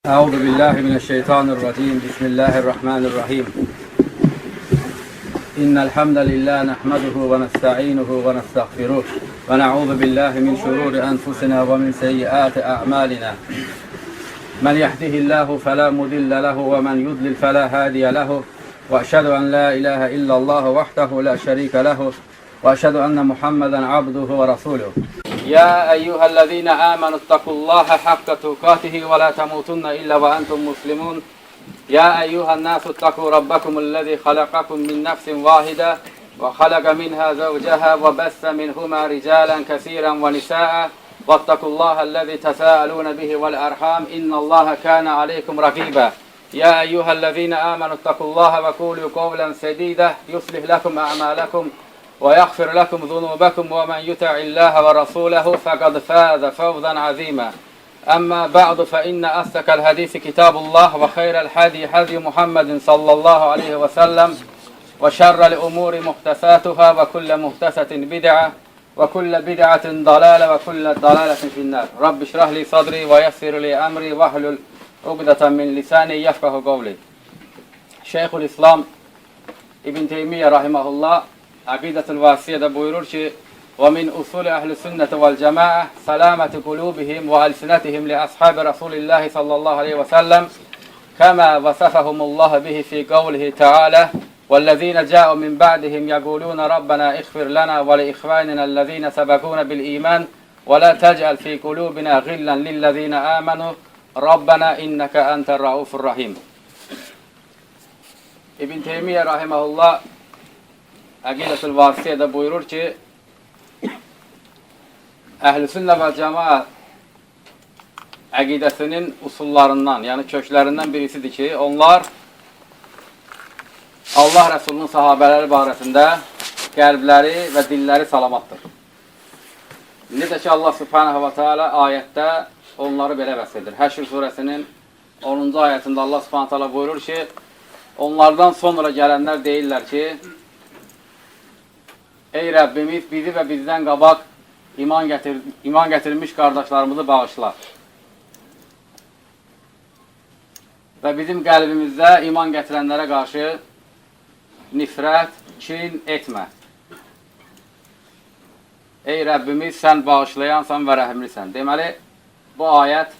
Euzu billahi mineşşeytanirracim. Bismillahirrahmanirrahim. İnnel hamdelellahi nahmeduhu ve nestainuhu ve nestağfiruh ve na'uzu billahi min şururi enfusina ve min seyyiati a'malina. Men yehdihillahu fela mudille lehu ve men yudlil fela hadiye lehu. Ve eşhedü en la ilahe illallah vahdehu la şerike lehu ve eşhedü enne Muhammeden abduhu ve rasuluhu. يا أيها الذين آمنوا اتقوا الله حق تقاته ولا تموتن إلا وأنتم مسلمون. يا أيها الناس اتقوا ربكم الذي خلقكم من نفس واحدة وخلق منها زوجها وبث منهما رجالا كثيرا ونساء واتقوا الله الذي تساءلون به والأرحام إن الله كان عليكم رقيبا. يا أيها الذين آمنوا اتقوا الله وقولوا قولا سديدا يصلح لكم أعمالكم ويغفر لكم ذنوبكم ومن يطع الله ورسوله فقد فاز فوزا عظيما. أما بعد فإن أصدق الحديث كتاب الله وخير الهدي هدي محمد صلى الله عليه وسلم وشر الأمور محدثاتها وكل محدثة بدعة وكل بدعة ضلالة وكل ضلالة في النار. رب اشرح لي صدري ويسر لي أمري واحلل عقدة من لساني يفقه قولي. Şeyhül İslam İbn Teymiyye rahimehullah Aqidetül Vasiyədə buyurur ki: "Və min usul ehli sünnəti vel cemaə salametu qulubihim və alsinatihim li ashabi Rasulillah sallallahu aleyhi və səlləm kama vasafahumullah bihi fi qawlihi ta'ala والذين جاءوا من بعدهم يقولون ربنا اغفر لنا ولإخواننا الذين سبقونا بالإيمان ولا تجعل في قلوبنا غلا للذين آمنوا ربنا إنك أنت الرؤوف الرحيم." İbn Teymiyyə rahimehullah Əqidətül Vasiyədə buyurur ki, Əhl-i Sünnə və Cəmaa əqidəsinin usullarından, yəni köklərindən birisidir ki, onlar Allah Rəsulunun sahabələri barəsində qəlbləri və dilləri salamatdır. Necə ki, Allah Subhanahu və Teala ayətdə onları belə vəsf edir. Həşr surəsinin 10-cu ayətində Allah Subhanahu Teala buyurur ki, onlardan sonra gələnlər deyirlər ki, ey Rəbbimiz, bizi və bizdən qabaq iman gətirmiş qardaşlarımızı bağışla. Və bizim qəlbimizdə iman gətirənlərə qarşı nifrət, kin etmə. Ey Rəbbimiz, sən bağışlayansan və rəhimlisən. Deməli, bu ayət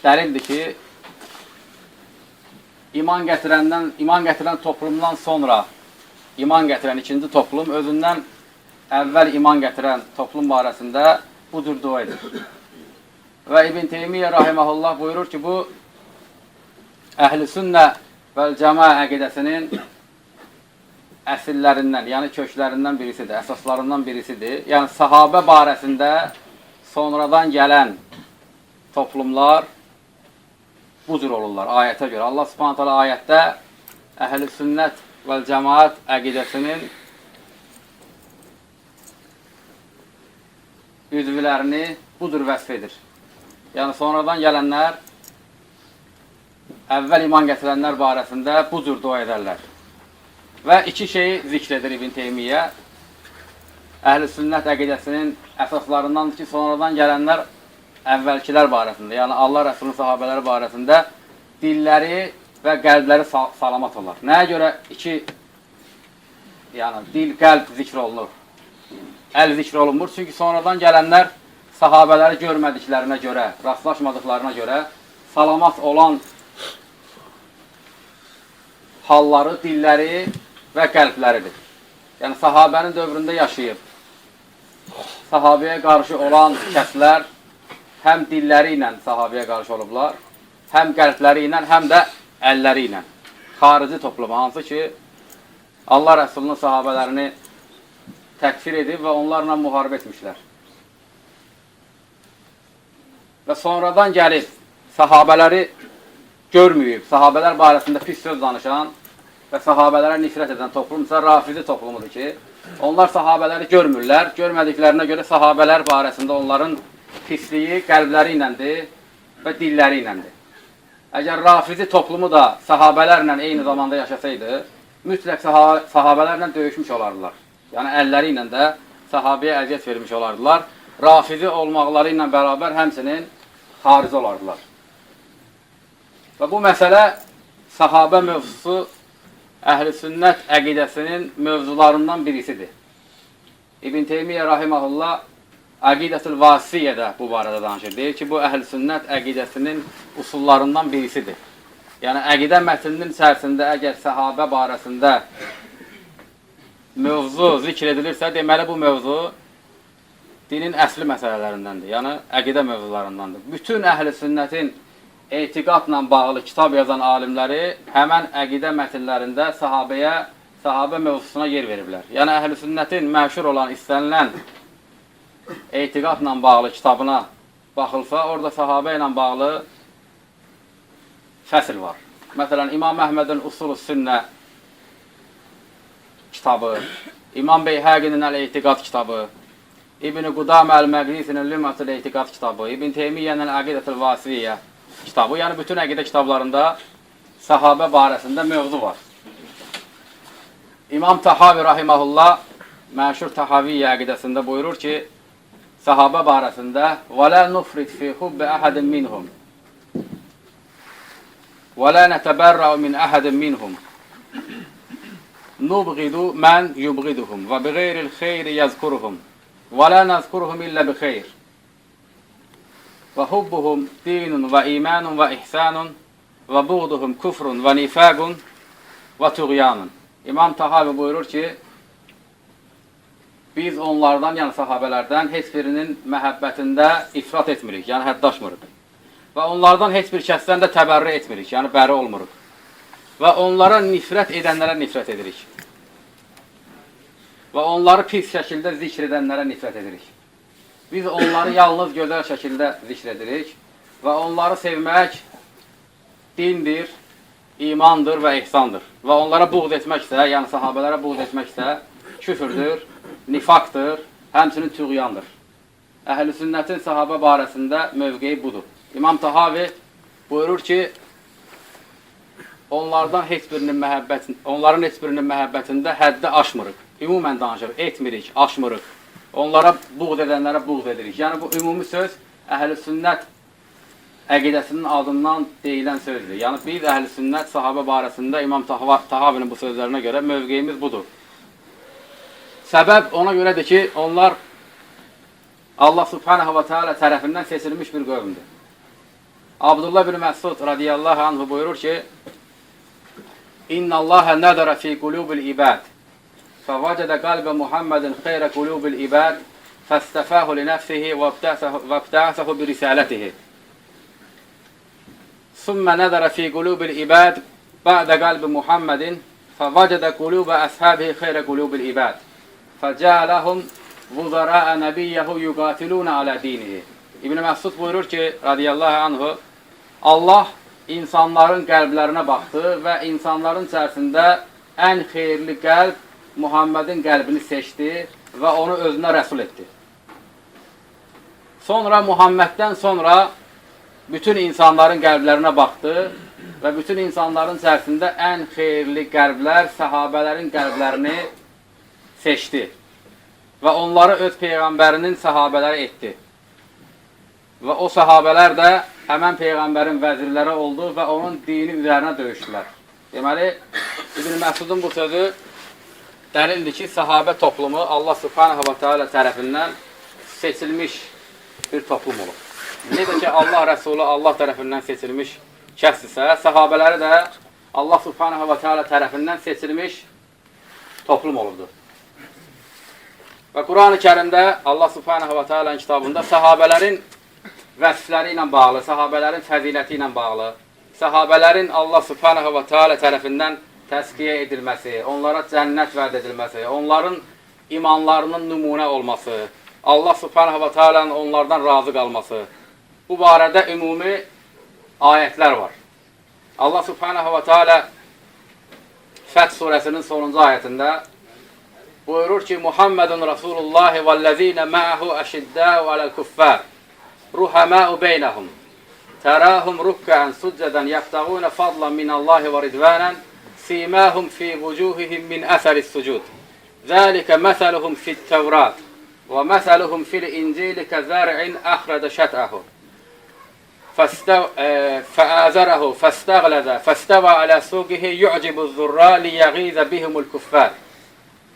dəlildir ki, iman gətirən toplumdan sonra iman gətirən ikinci toplum özündən əvvəl iman gətirən toplum barəsində bu cür dua edir. Və İbn Teymiyyə rahimehullah buyurur ki, bu Əhl-i Sünnə və Cəmaa əqidəsinin əsillərindən, yəni köklərindən birisidir, əsaslarından birisidir. Yəni sahabə barəsində sonradan gələn toplumlar bu cür olurlar ayətə görə. Allah Subhanahu taala ayətdə Əhl-i Sünnət və cəmaat əqidəsinin üzvlərini bu cür vəsf edir. Yəni sonradan gələnlər əvvəl iman gətirənlər barəsində bu cür dua edərlər. Və iki şeyi zikr edir İbn Teymiyyə. Əhl-i sünnət əqidəsinin əsaslarındandır ki, sonradan gələnlər əvvəlkilər barəsində, yəni Allah Rəsulunun sahabələri barəsində dilləri və qəlbləri salamat olar. Nəyə görə iki, yəni dil, qəlb zikr olunur? Əl zikr olunmur. Çünki sonradan gələnlər sahabələri görmədiklərinə görə, rastlaşmadıqlarına görə salamat olan halları, dilləri və qəlbləridir. Yəni sahabənin dövründə yaşayıb, sahabəyə qarşı olan kəslər həm dilləri ilə sahabəyə qarşı olublar, həm qəlbləri ilə, həm də əlləri ilə. Xarici toplum, hansı ki, Allah Rəsulunun sahabələrini təkfir edib və onlarla müharibə etmişlər. Və sonradan gəlib sahabələri görməyib, sahabələr barəsində pis söz danışan və sahabələrə nifrət edən toplum isə Rafizi toplumudur ki, onlar sahabələri görmürlər, görmədiklərinə görə sahabələr barəsində onların pisliyi qəlbləri iləndir və dilləri iləndir. Əgər Rafizi toplumu da sahabələrlə eyni zamanda yaşasaydı, mütləq sahabələrlə döyüşmüş olardılar. Yəni əlləri ilə də sahabəyə əziyyət vermiş olardılar. Rafizi olmaqları ilə bərabər həmçinin xarici olardılar. Və bu məsələ sahabə mövzusu əhl-i sünnət əqidəsinin mövzularından birisidir. İbn Teymiyyə rahiməhullah Əqidətül Vasiyyədə bu barədə danışır. Deyir ki, bu əhl-i sünnət əqidəsinin usullarından birisidir. Yəni, əqidə mətninin içərisində əgər səhabə barəsində mövzu zikr edilirsə, deməli bu mövzu dinin əsli məsələlərindəndir. Yəni, əqidə mövzularındandır. Bütün əhl-i sünnətin etiqadla bağlı kitab yazan alimləri həmən əqidə mətnlərində sahabə mövzusuna yer veriblər. Yəni, əhl-i sünnətin məşhur olan, istənilən etiqadla bağlı kitabına baxılsa, orada sahabə ilə bağlı fəsil var. Məsələn, İmam Əhmədin Usul-ü Sünnə kitabı, İmam Beyhəqinin Əl-Etiqad kitabı, İbn-i Qudamə Əl-Məqrisinin Lümatül Etiqad kitabı, İbn Teymiyyənin Əqidətül Vasiyyə kitabı, yəni bütün əqidə kitablarında sahabə barəsində mövzu var. İmam Tahavi rahiməhullah məşhur Tahaviyyə əqidəsində buyurur ki, sahabə barəsində və la nufrid fi hubbi ahadin minhum və la nətəbərra'u min ahadin minhum nubghidu mən yubghiduhum və biğeyril xeyri yəzkuruhum və la nəzkuruhum illə bi xeyr və hubbuhum dinun və imanun və ihsanun və buğduhum kufrun və nifaqun və tuğyanun. İmam Tahavi buyurur ki, biz onlardan, yəni sahabələrdən heç birinin məhəbbətində ifrat etmirik, yəni həddaşmırıq. Və onlardan heç bir kəsdən də təbərrü etmirik, yəni bəri olmuruq. Və onlara nifrət edənlərə nifrət edirik. Və onları pis şəkildə zikr edənlərə nifrət edirik. Biz onları yalnız gözəl şəkildə zikr edirik və onları sevmək dindir, imandır və ihsandır. Və onlara buğz etməksə, yəni sahabələrə buğz etməksə küfürdür, nifaqdır, həmçinin tüğyandır. Əhl-i sünnətin sahabə barəsində mövqeyi budur. İmam Tahavi buyurur ki, onlardan heç birinin onların heç birinin məhəbbətində həddi aşmırıq. Ümumən danışırıq, etmirik, aşmırıq. Onlara buğz edənlərə buğz edirik. Yəni bu ümumi söz əhl-i sünnət əqidəsinin adından deyilən sözdür. Yəni biz əhl-i sünnət sahabə barəsində İmam Tahavinin bu sözlərinə görə mövqeyimiz budur. Səbəb ona görədir ki, onlar Allah subhanahu və teala tərəfindən seçilmiş bir qövmdür. Abdullah bin Məsud radiyallahu anhu buyurur ki, İnna Allaha nəzərə fi qulubil ibad fəvəcədə qalbə Muhammedin xeyrə qulubil ibad fəstəfəhu li nəfsihi və ibtəəsəhu bi risalətihi. Sümmə nəzərə fi qulubil ibad bə'də qalbi Muhammedin fəvəcədə qulubə əshabihi xeyrə qulubil ibad fəcələhum vuzara'a nəbiyyəhu yuqatiluna alə dinihi. İbn Məsud buyurur ki, radiyallahu anhu, Allah insanların qəlblərinə baxdı və insanların içərisində ən xeyirli qəlb Muhammedin qəlbini seçdi və onu özünə rəsul etdi. Sonra Muhammeddən sonra bütün insanların qəlblərinə baxdı və bütün insanların içərisində ən xeyirli qəlblər səhabələrin qəlblərini seçdi və onları öz peyğəmbərinin səhabələri etdi. Və o səhabələr də həmən peyğəmbərin vəzirləri oldu və onun dini üzərinə döyüşdülər. Deməli, İbn Məsudun bu sözü dəlildir ki, səhabə toplumu Allah subhanahu və teala tərəfindən seçilmiş bir toplum olub. Necə ki, Allah Rəsulü Allah tərəfindən seçilmiş kəs isə, səhabələri də Allah subhanahu və teala tərəfindən seçilmiş toplum olubdur. Və Quran-ı Kərimdə Allah subhanahu və teala'nın kitabında səhabələrin vəsfləri ilə bağlı, səhabələrin fəziləti ilə bağlı, səhabələrin Allah subhanahu və teala tərəfindən təzkiyə edilməsi, onlara cənnət vəd edilməsi, onların imanlarının nümunə olması, Allah subhanahu və teala'nın onlardan razı qalması. Bu barədə ümumi ayətlər var. Allah subhanahu və teala Fəth surəsinin sonuncu ayətində buyurur ki, Muhammedun Rasulullah vəllezine ma'ahu əşiddəu aləl-kuffar ruhama'u beynəhum tərahum rukkan succadan yəbtəğunə fadlan minallahi və ridvanan simahum fi vucuhihim min əsəris sucud. Zəlikə məsəluhum fit-Tevrat və məsəluhum fil-İncili kəzər'in əxrədə şətəhu. فآزره فاستغلظ فاستوى على سوقه يعجب الزراء ليغيظ بهم الكفار.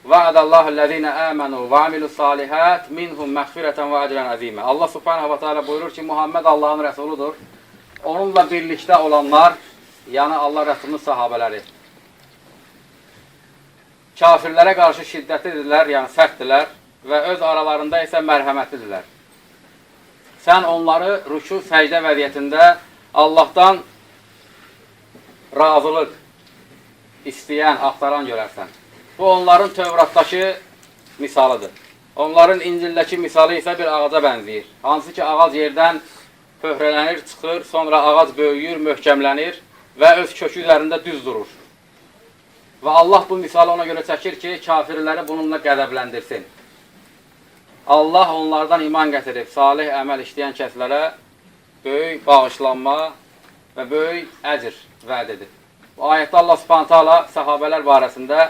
وعد الله الذين آمنوا وعملوا الصالحات منهم مغفرة وأجرا عظيما. Allah Subhanahu ve Teala buyurur ki, Muhammed Allah'ın Resuludur. Onunla birlikdə olanlar, yəni Allah Rəsulunun sahabələri, kafirlərə qarşı şiddətlidirlər, yəni sərtdirlər və öz aralarında isə mərhəmətlidirlər. Sən onları rüku, səcdə vəziyyətində Allahdan razılıq istəyən, axtaran görərsən. Bu, onların Tövratdakı misalıdır. Onların İncildəki misalı isə bir ağaca bənzəyir. Hansı ki, ağac yerdən pöhrələnir, çıxır, sonra ağac böyüyür, möhkəmlənir və öz kökü üzərində düz durur. Və Allah bu misalı ona görə çəkir ki, kafirləri bununla qəzəbləndirsin. Allah onlardan iman gətirib, salih əməl işləyən kəslərə böyük bağışlanma və böyük əcr vəd edib. Bu ayətdə Allah Subhanahu taala səhabələr barəsində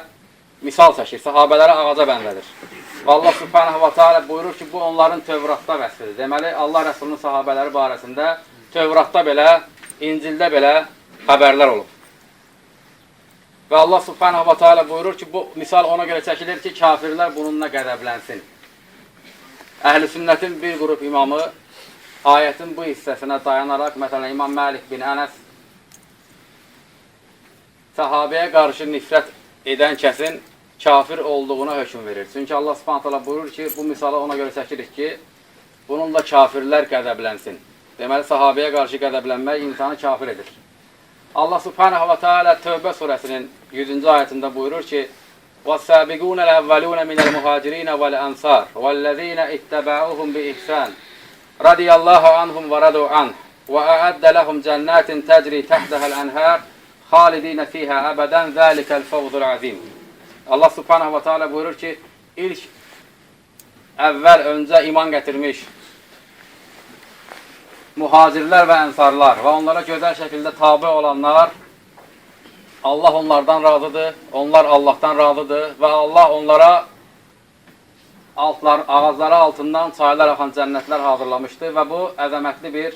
misal çəkir, səhabələri ağaca bənzədir. Və Allah Subhanahu va Taala buyurur ki, bu onların Tövratda vəsfidir. Deməli, Allah Rəsulunun sahabələri barəsində Tövratda belə, İncildə belə xəbərlər olub. Və Allah Subhanahu va Taala buyurur ki, bu misal ona görə çəkilir ki, kafirlər bununla qəzəblənsin. Əhl-i sünnətin bir qrup imamı ayətin bu hissəsinə dayanaraq, məsələn, İmam Məlik bin Ənəs sahabəyə qarşı nifrət edən kəsin kafir olduğuna hökm verir. Çünki Allah Subhanahu taala buyurur ki, bu misalı ona görə çəkirik ki, bununla kafirlər qəzəblənsin. Deməli, sahabəyə qarşı qəzəblənmək insanı kafir edir. Allah Subhanahu va Taala Tövbə surəsinin 100-cü ayətində buyurur ki: "Was-sabiqun al-awwalun minal muhacirin vel-ansar vellezina ittaba'uhum bi-ihsan radiyallahu anhum ve radu anh ve a'adda lehum cennetin tecri tahtaha'l anhar halidina fiha abadan zalikel fawzul azim." Allah Subhanahu va Taala buyurur ki, ilk əvvəl öncə iman gətirmiş muhacirlər və ənsarlar və onlara gözəl şəkildə tabi olanlar, Allah onlardan razıdır, onlar Allahdan razıdır və Allah onlara ağacları altından çaylar axan cənnətlər hazırlamışdı və bu əzəmətli bir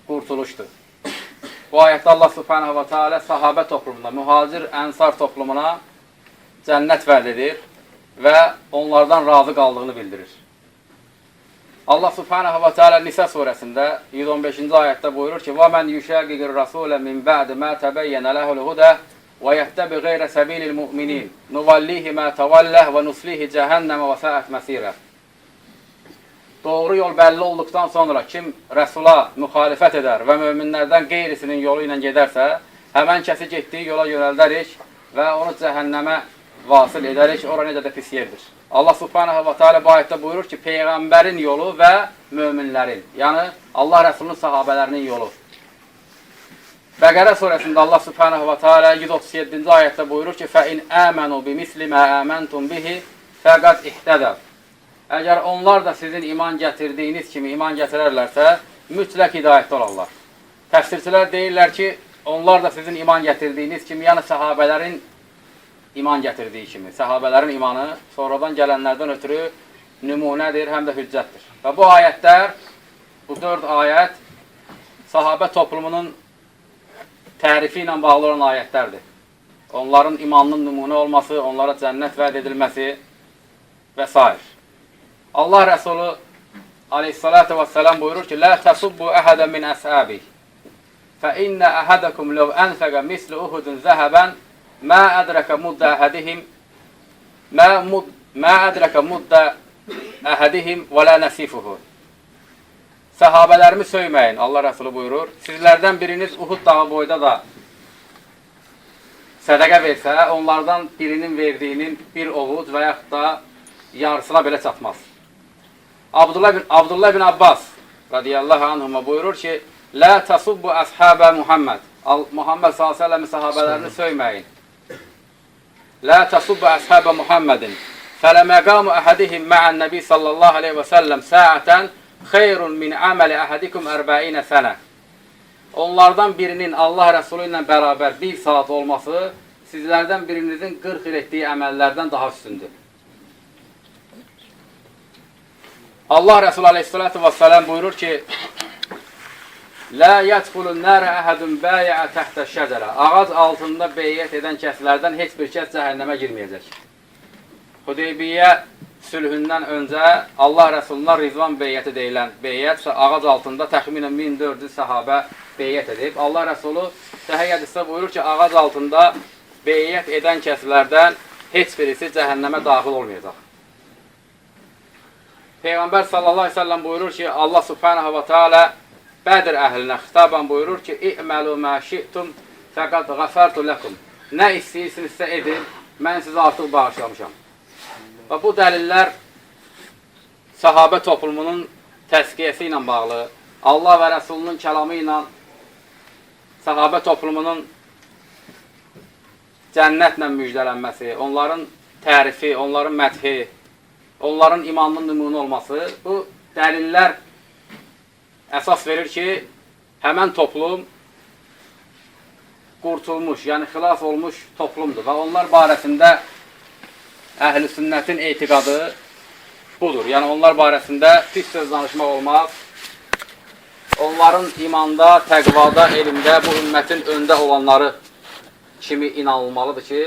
qurtuluşdur. Bu ayətdə Allah Subhanahu va Taala sahabə toplumuna, mühacir ənsar toplumuna cənnət vəd edir və onlardan razı qaldığını bildirir. Allah Subhanahu va Taala Nisə surəsində 115-ci ayətdə buyurur ki: "Və men yuşaqiqir rasule min ba'di ma tabayyana lehu'l huda və yettabi geyre sabilil mu'minin nuvallihi ma tavallah və nuslihi cehenneme və sa'at masira." Doğru yol bəlli olduqdan sonra kim Rəsula müxalifət edər və möminlərdən qeyrisinin yolu ilə gedərsə, həmən kəsi getdiyi yola yönəldərik və onu cəhənnəmə vasıl edərik. Ora necə də pis yerdir. Allah Subhanahu va Taala bu ayətdə buyurur ki, peyğəmbərin yolu və möminlərin, yəni Allah Rəsulunun sahabələrinin yolu. Bəqərə surəsində Allah Subhanahu va Taala 137-ci ayətdə buyurur ki: "Fə in amanu bimisli ma amantum bihi faqad ihtadav." Əgər onlar da sizin iman gətirdiyiniz kimi iman gətirərlərsə, mütləq hidayətdə olarlar. Təfsirçilər deyirlər ki, onlar da sizin iman gətirdiyiniz kimi, yəni səhabələrin iman gətirdiyi kimi. Səhabələrin imanı sonradan gələnlərdən ötürü nümunədir, həm də hüccətdir. Və bu ayətlər, bu 4 ayət sahabə toplumunun tərifi ilə bağlı olan ayətlərdir. Onların imanının nümunə olması, onlara cənnət vəd edilməsi və s. Allah Rəsulu aleyhissalatu vesselam buyurur ki: "La tasubbu ahadan min ashabi. Fa inna ahadakum law anfaqa mislu Uhudin zahaban ma adraka mudda ahadihim ma adraka mudda ahadihim və la nasifuhu." Səhabələrimi söyməyin, Allah Rəsulu buyurur. Sizlərdən biriniz Uhud dağı boyda da sədəqə versə, onlardan birinin verdiyinin bir ovuc və yaxud da yarısına belə çatmaz. Abdullah bin Abbas radiyallahu anhuma buyurur ki: "La tasubbu ashabə Muhammed." Muhammed sallallahu əleyhi və səlləm sahabələrini söyməyin. La tasubbu ashabə Muhammedin. Fələməqamu əhədihim ma'an nəbi sallallahu əleyhi və səlləm sa'atan xeyrun min əməli əhədikum 40 sənə. Onlardan birinin Allah Rəsulu ilə bərabər bir saat olması sizlərdən birinizin 40 il etdiyi əməllərdən daha üstündür. Allah Rəsulü aleyhissalatu vesselam buyurur ki, Lə yədxulun nərə əhədun bəyə təhtə şəcərə. Ağac altında beyyət edən kəslərdən heç bir kəs cəhənnəmə girməyəcək. Hudeybiyyə sülhündən öncə Allah Rəsuluna Rizvan beyyəti deyilən beyyət ağac altında təxminən 1400 səhabə beyyət edib. Allah Rəsulu səhih hədisdə buyurur ki, ağac altında beyyət edən kəslərdən heç birisi cəhənnəmə daxil olmayacaq. Peyğəmbər sallallahu əleyhi və səlləm buyurur ki, Allah subhanahu və taala Bədir əhlinə xitaban buyurur ki, İ'məlu mə şi'tum fəqad ğəfərtu ləkum. Nə istəyirsinizsə edin, mən sizi artıq bağışlamışam. Və bu dəlillər sahabə toplumunun təzkiyəsi ilə bağlı, Allah və Rəsulunun kəlamı ilə sahabə toplumunun cənnətlə müjdələnməsi, onların tərifi, onların mədhi, onların imanının nümunə olması, bu dəlillər əsas verir ki, həmən toplum qurtulmuş, yəni xilas olmuş toplumdur və onlar barəsində əhl-i sünnətin etiqadı budur. Yəni onlar barəsində pis söz danışmaq olmaz. Onların imanda, təqvada, elmdə bu ümmətin öndə olanları kimi inanılmalıdır ki,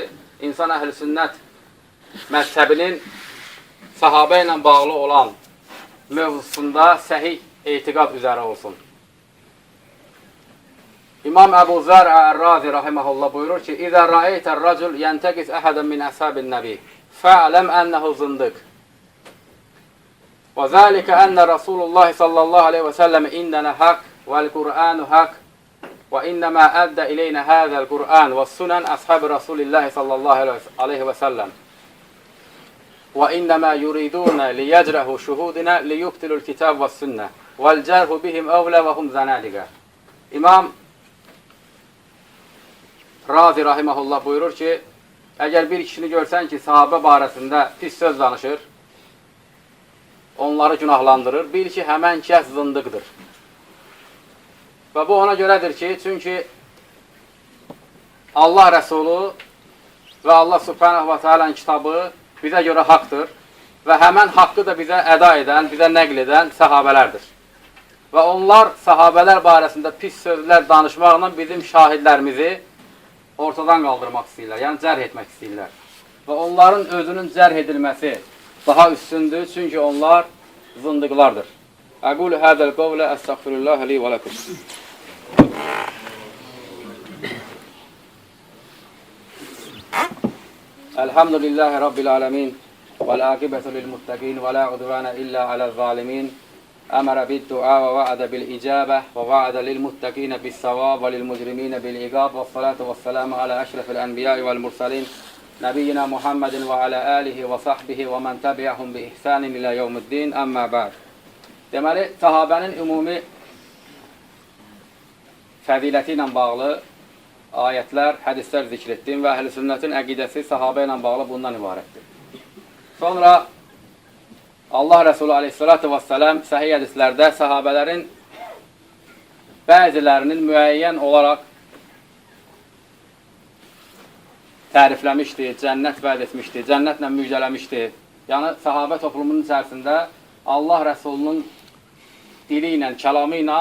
insan əhl-i sünnət məzhəbinin sahabə ilə bağlı olan mövzusunda səhih etiqad üzərə olsun. İmam Əbu Zər Ər-Razi rahimehullah buyurur ki, İzə rəeytər racul yəntəqis əhədən min əshabin nəbi, fə'ləm ənəhu zındıq. Və zəlikə ənə Rasulullah sallallahu aleyhi və səlləm indənə haqq vəl-Qur'anu haqq və innəmə əddə ileynə həzəl-Qur'an və sunən əshabi Rasulillah sallallahu aleyhi və səlləm. Və innəmə yuridunə liyəcrəhu şuhudinə liyubtilul kitab və sünnə vəl-cərhu bihim əvlə və hum zənədiqə. İmam Razi rahimehullah buyurur ki, əgər bir kişini görsən ki, sahabə barəsində pis söz danışır, onları günahlandırır, bil ki, həmən kəs zındıqdır. Və bu ona görədir ki, çünki Allah Rəsulu və Allah Subhanahu və Teala'nın kitabı bizə görə haqdır və həmən haqqı da bizə əda edən, bizə nəql edən səhabələrdir. Və onlar sahabələr barəsində pis sözlər danışmaqla bizim şahidlərimizi ortadan qaldırmaq istəyirlər, yəni cərh etmək istəyirlər. Və onların özünün cərh edilməsi daha üstündür, çünki onlar zındıqlardır. Əqulu hədəl qovlə əstəğfirullah li və ləkum. Elhamdülillahi Rabbil alemin vəl-aqibətu lil-muttəqin və la udvanə illə aləz-zalimin. Əmərə bid-dua və vəədə bil-icabə və vəədə lil-muttəqinə bis-savab və lil-mücriminə bil-iqab və salatu və-selamu alə əşrəfil ənbiya'i vəl-mursalin Nəbiyyina Muhammedin və alə alihi və sahbihi və mən təbiəhum bi ihsanin ilə yevmiddin, əmmə bə'd. Deməli, sahabənin ümumi fəziləti ilə bağlı ayətlər, hədislər zikr etdim və əhl-i sünnətin əqidəsi sahabə ilə bağlı bundan ibarətdir. Sonra Allah Rəsulü aleyhissalatu vesselam səhih hədislərdə sahabələrin bəzilərinin müəyyən olaraq tərifləmişdi, cənnət vəd etmişdi, cənnətlə müjdələmişdi. Yəni, sahabə toplumunun içərisində Allah Rəsulunun dili ilə, kəlamı ilə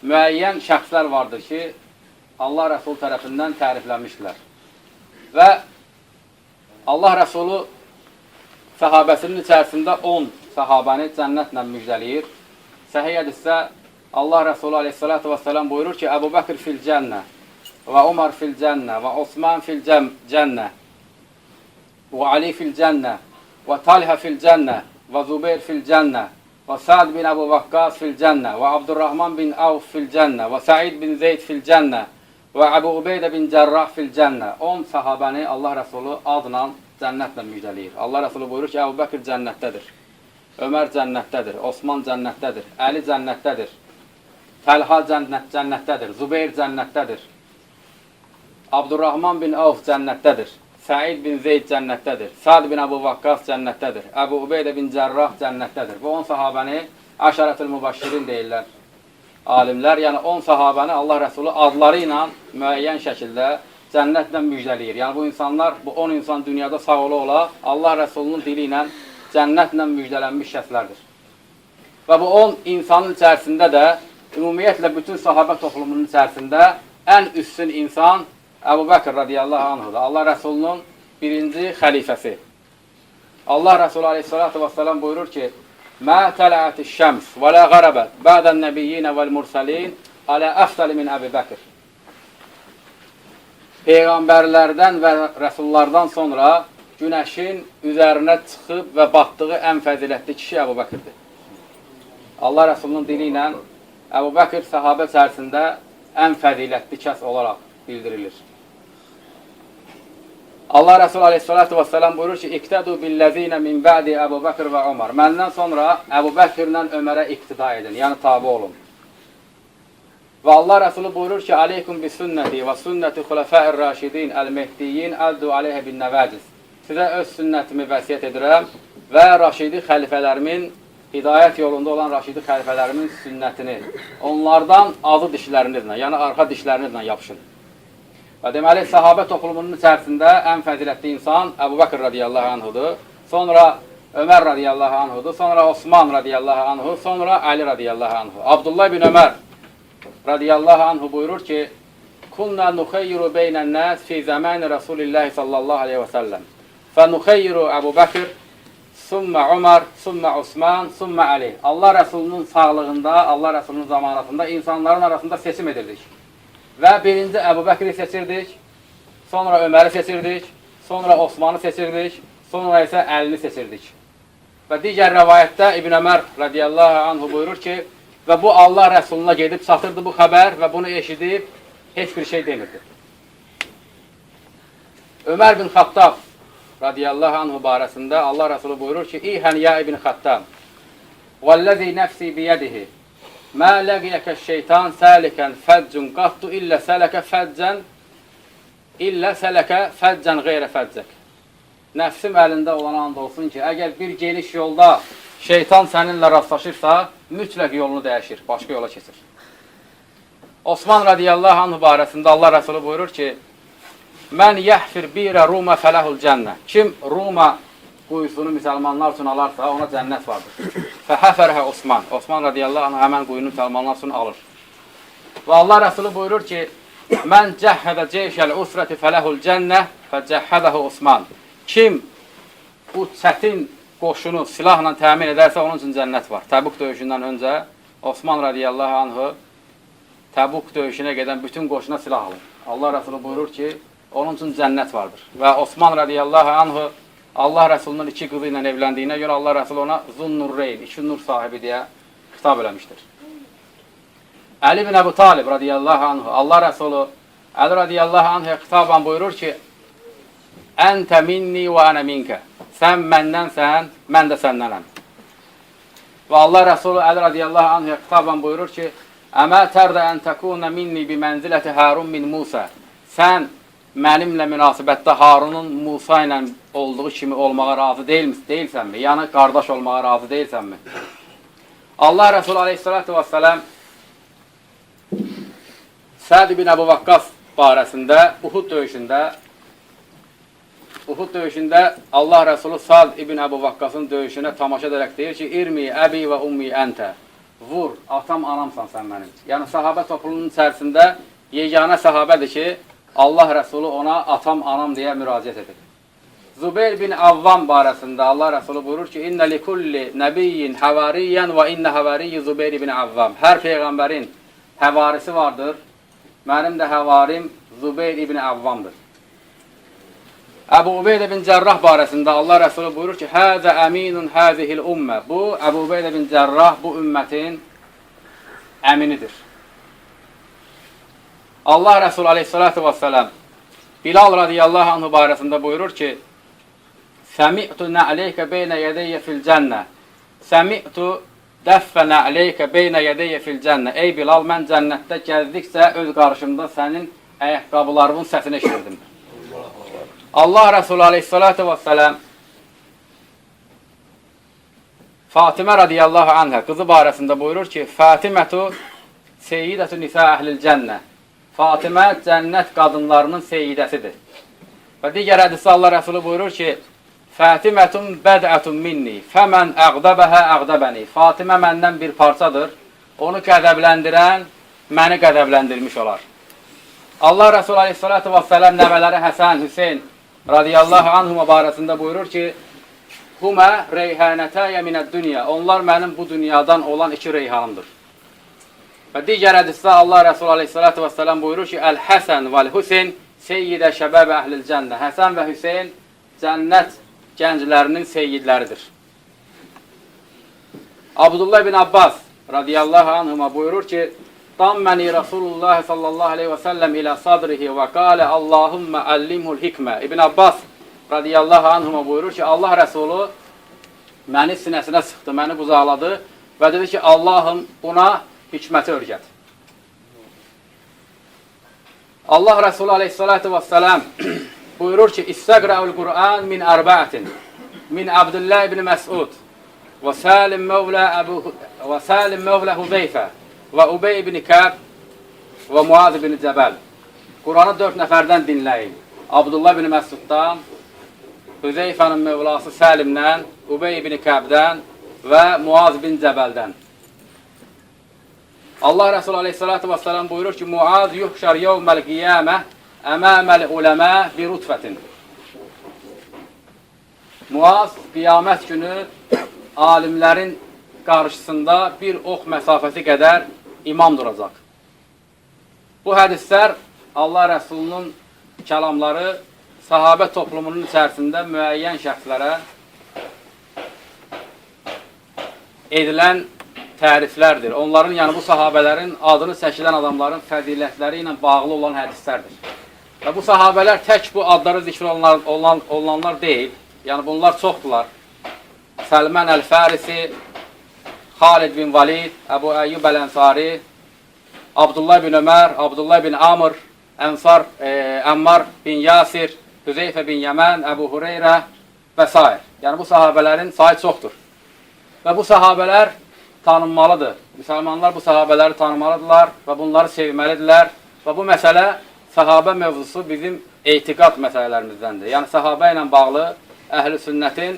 müəyyən şəxslər vardır ki, Allah Rəsulu tərəfindən təriflənmişdilər. Və Allah Rəsulu səhabəsinin içərisində 10 səhabəni cənnətlə müjdələyir. Səhih hədisdə Allah Rəsulu aleyhissalatu vesselam buyurur ki, Əbu Bəkr fil cənnə və Umar fil cənnə və Osman fil cənnə və Ali fil cənnə və Talhə fil cənnə və Zubeyr fil cənnə və Sa'd bin Əbu Vaqqas fil cənnə və Abdurrahman bin Avf fil cənnə və Səid bin Zeyd fil cənnə və Əbu Ubeydə bin Cərrah fil cənnə. 10 sahabəni Allah Rəsulu adla cənnətlə müjdələyir. Allah Rəsulu buyurur ki, Əbu Bəkr cənnətdədir, Ömər cənnətdədir, Osman cənnətdədir, Əli cənnətdədir, Təlha cənnətdədir, Zubeyr cənnətdədir, Abdurrahman bin Avf cənnətdədir, Səid bin Zeyd cənnətdədir, Sa'd bin Əbu Vaqqas cənnətdədir, Əbu Ubeydə bin Cərrah cənnətdədir. Bu 10 sahabəni Əşərətül Mübəşşirin deyirlər alimlər. Yəni 10 sahabəni Allah Rəsulu adları ilə müəyyən şəkildə cənnətlə müjdələyir. Yəni bu insanlar, bu 10 insan dünyada sağ ola-ola Allah Rəsulunun dili ilə cənnətlə müjdələnmiş şəxslərdir. Və bu 10 insanın içərisində də Ümumiyyətlə, bütün sahabə toplumunun içərisində ən üstün insan Əbu Bəkr radiyallahu anhudur. Allah Rəsulunun birinci xəlifəsi. Allah Rəsulü aleyhissalatu vesselam buyurur ki, Mə tələəti şəms və lə qərəbət bədən nəbiyyinə vəl-mürsəlin alə əfsəli min Əbi Bəkr. Peyğəmbərlərdən və rəsullardan sonra günəşin üzərinə çıxıb və batdığı ən fəzilətli kişi Əbu Bəkirdir. Allah Rəsulunun dili ilə Əbu Bəkir səhabə içərisində ən fəzilətli kəs olaraq bildirilir. Allah Rəsulü aleyhissalatu vesselam buyurur ki, İqtədu billəzinə min bə'di Əbu Bəkir və Ömər. Məndən sonra Əbu Bəkirlə Ömərə iqtida edin, yəni tabi olun. Və Allah Rəsulü buyurur ki, Aleykum bi sünnəti və sünnəti xulafəir raşidin əl-mehdiyyin əddu aleyhə bin nəvəciz. Sizə öz sünnətimi vəsiyyət edirəm və raşidi xəlifələrimin, hidayət yolunda olan raşidi xəlifələrimin sünnətini onlardan azı dişlərinizlə, yəni arxa dişlərinizlə yapışın. Və deməli, səhabə toplumunun içərisində ən fəzilətli insan Əbu Bəkr radiyallahu anhudur, sonra Ömər radiyallahu anhudur, sonra Osman radiyallahu anhu, sonra Ali radiyallahu anhu. Abdullah bin Ömər radiyallahu anhu buyurur ki, Kunna nuxeyyiru beynən nəs fi zəmani Rəsulillahi sallallahu aleyhi və səlləm. Fənuxeyyiru Əbu Bəkr, summa Ömər, summa Osman, summa Ali. Allah Rəsulunun sağlığında, Allah Rəsulunun zamanatında insanların arasında seçim edirdik. Və birinci Əbu Bəkri seçirdik, sonra Öməri seçirdik, sonra Osmanı seçirdik, sonra isə Əlini seçirdik. Və digər rəvayətdə İbn Ömər radiyallahu anhu buyurur ki, və bu Allah Rəsuluna gedib çatırdı bu xəbər və bunu eşidib heç bir şey demirdi. Ömər bin Xattab radiyallahu anhu barəsində Allah Rəsulu buyurur ki, İhən ya İbn Xattab, vəllazi nəfsi biyədihi, mə ləqiyəkə şeytan səlikən fəccun qattu illə sələkə fəccən illə sələkə fəccən qeyrə fəccək. Nəfsim əlində olan and olsun ki, əgər bir geniş yolda şeytan səninlə rastlaşırsa, mütləq yolunu dəyişir, başqa yola keçir. Osman radiyallahu anh barəsində Allah Rəsulü buyurur ki, Mən yəhfir birə Ruma fələhul cənnə. Kim Ruma quyusunu müsəlmanlar üçün alarsa, ona cənnət vardır. Fəhəfərhə Osman. Osman radiyallahu anh həmən quyunu müsəlmanlar üçün alır. Və Allah Rəsulü buyurur ki, Mən cəhhədə ceyşəl usrəti fələhul cənnə fəcəhhədəhu Osman. Kim bu çətin qoşunu silahla təmin edərsə, onun üçün cənnət var. Təbuk döyüşündən öncə Osman radiyallahu anhı Təbuk döyüşünə gedən bütün qoşuna silah alır. Allah Rəsulü buyurur ki, onun üçün cənnət vardır. Və Osman radiyallahu anhı Allah Rəsulunun iki qızı ilə evləndiyinə görə Allah Rəsulü ona Zunnurreyn, iki nur sahibi deyə xitab eləmişdir. Əli bin Əbu Talib radiyallahu anhu, Allah Rəsulu Əli radiyallahu anhuya xitaban buyurur ki, Əntə minni və ənə minkə. Sən məndənsən, mən də səndənəm. Və Allah Rəsulu Əli radiyallahu anhuya xitaban buyurur ki, Əmə tərdə ən təkунə minni bi mənziləti Harun min Musa. Sən mənimlə münasibətdə Harunun Musa ilə olduğu kimi olmağa razı deyilsənmi? Yəni, qardaş olmağa razı deyilsənmi? Allah Rəsulü aleyhissalatu vesselam Səd ibn Əbu Vaqqas barəsində Uhud döyüşündə Allah Rəsulü Səd ibn Əbu Vaqqasın döyüşünə tamaşa edərək deyir ki, İrmi əbi və ummi əntə. Vur, atam, anamsan sən mənim. Yəni, sahabə toplumunun içərisində yeganə sahabədir ki, Allah Rəsulu ona atam, anam deyə müraciət edir. Zübeyir bin Avvam barəsində Allah Rəsulu buyurur ki, İnnə li kulli nəbiyyin həvariyyən və innə həvariyyi Zübeyir bin Avvam. Hər peyğəmbərin həvarisi vardır. Mənim də həvarim Zübeyir ibn Avvamdır. Əbu Ubeydə bin Cərrah barəsində Allah Rəsulu buyurur ki, Həzə əminun həzihil ümmə. Bu, Əbu Ubeydə bin Cərrah bu ümmətin əminidir. Allah Rəsulü aleyhissalatu vesselam Bilal radiyallahu anhu barəsində buyurur ki, Səmi'tu nə'leykə beynə yədəyyə fil cənnə. Səmi'tu dəffə nə'leykə beynə yədəyyə fil cənnə. Ey Bilal, mən cənnətdə gəzdikcə öz qarşımda sənin ayaqqabılarının səsini eşidirdim. Allah Rəsulü aleyhissalatu vesselam Fatimə radiyallahu anhə qızı barəsində buyurur ki, Fatimətu seyyidətü nisə əhlil cənnə. Fatimə cənnət qadınlarının seyyidəsidir. Və digər hədisdə Allah Rəsulü buyurur ki, Fatimətun bədətun minni, fəmən əqdəbəhə əqdəbəni. Fatimə məndən bir parçadır. Onu qəzəbləndirən məni qəzəbləndirmiş olar. Allah Resulü Aleyhissalatu vesselam nəvələri Həsən, Hüseyn radiyallahu anhuma barəsində buyurur ki, Humə reyhanətəyə minəd dünya. Onlar mənim bu dünyadan olan iki reyhanımdır. Və digər hədisdə Allah Resulü Aleyhissalatu vesselam buyurur ki, Əl-Həsən vəl-Hüseyn seyyidə şəbəb əhlil cənnə. Həsən və Hüseyn cənnət gənclərinin seyyidləridir. Abdullah bin Abbas radiyallahu anhuma buyurur ki, Damməni Rasulullah sallallahu aleyhi və səlləm ilə sadrihi və qalə Allahümmə əllimhul hikmə. İbn Abbas radiyallahu anhuma buyurur ki, Allah Rəsulu məni sinəsinə sıxdı, məni qucaqladı və dedi ki, Allahım buna hikməti öyrət. Allah Rəsulu aleyhissalatu vesselam buyurur ki, İstəqrəul Qur'an min ərbəətin min Abdullah ibn Məsud və Salim Mövlə Əbu və Salim Mövlə Huzeyfə və Ubey ibn Kəb və Muaz ibn Cəbəl. Qur'anı 4 nəfərdən dinləyin. Abdullah ibn Məsuddan, Huzeyfənin mövlası Səlimdən, Ubey ibn Kəbdən və Muaz bin Cəbəldən. Allah Resulü Aleyhissalatu vesselam buyurur ki, Muaz yuhşar yevməl qiyamə əməməl uləmə bi rutfətin. Muaz qiyamət günü alimlərin qarşısında bir ox məsafəsi qədər imam duracaq. Bu hədislər Allah Resulunun kəlamları sahabə toplumunun içərisində müəyyən şəxslərə edilən təriflərdir. Onların, yəni bu sahabələrin adını çəkilən adamların fəzilətləri ilə bağlı olan hədislərdir. Və bu sahabələr tək bu adları zikr olunanlar deyil. Yəni bunlar çoxdular. Səlmən Əl-Fərisi, Xalid bin Valid, Əbu Əyyub Əl-Ənsari, Abdullah bin Ömər, Abdullah bin Amr, Ənsar, Əmmar bin Yasir, Hüzeyfə bin Yəmən, Əbu Hüreyrə və s. Yəni bu sahabələrin sayı çoxdur. Və bu sahabələr tanınmalıdır. Müsəlmanlar bu sahabələri tanımalıdırlar və bunları sevməlidirlər. Və bu məsələ sahabə mövzusu bizim etiqad məsələlərimizdəndir. Yəni sahabə ilə bağlı əhl-i sünnətin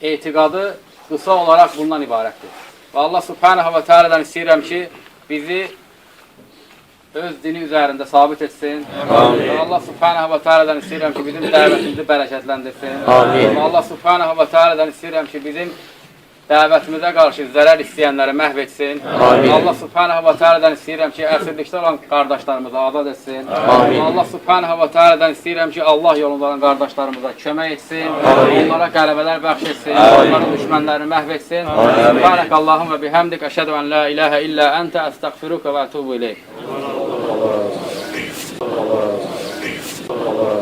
etiqadı qısa olaraq bundan ibarətdir. Və Allah subhanahu və teala'dan istəyirəm ki, bizi öz dini üzərində sabit etsin. Amin. Və Allah subhanahu və teala'dan istəyirəm ki, bizim dəvətimizi bərəkətləndirsin. Amin. Və Allah subhanahu və teala'dan istəyirəm ki, bizim dəvətimizə qarşı zərər istəyənləri məhv etsin. Amin. Allah subhanahu və teala'dan istəyirəm ki, əsirlikdə olan qardaşlarımızı azad etsin. Amin. Allah subhanahu və teala'dan istəyirəm ki, Allah yolunda olan qardaşlarımıza kömək etsin. Amin. Onlara qələbələr bəxş etsin. Amin. Onların düşmənlərini məhv etsin. Amin. Subhanək Allahumma bihamdik əşhədu ən la ilahə illə əntə əstəğfiruka və ətubu ileyk. Allah razı olsun. Allah razı olsun. Allah razı olsun.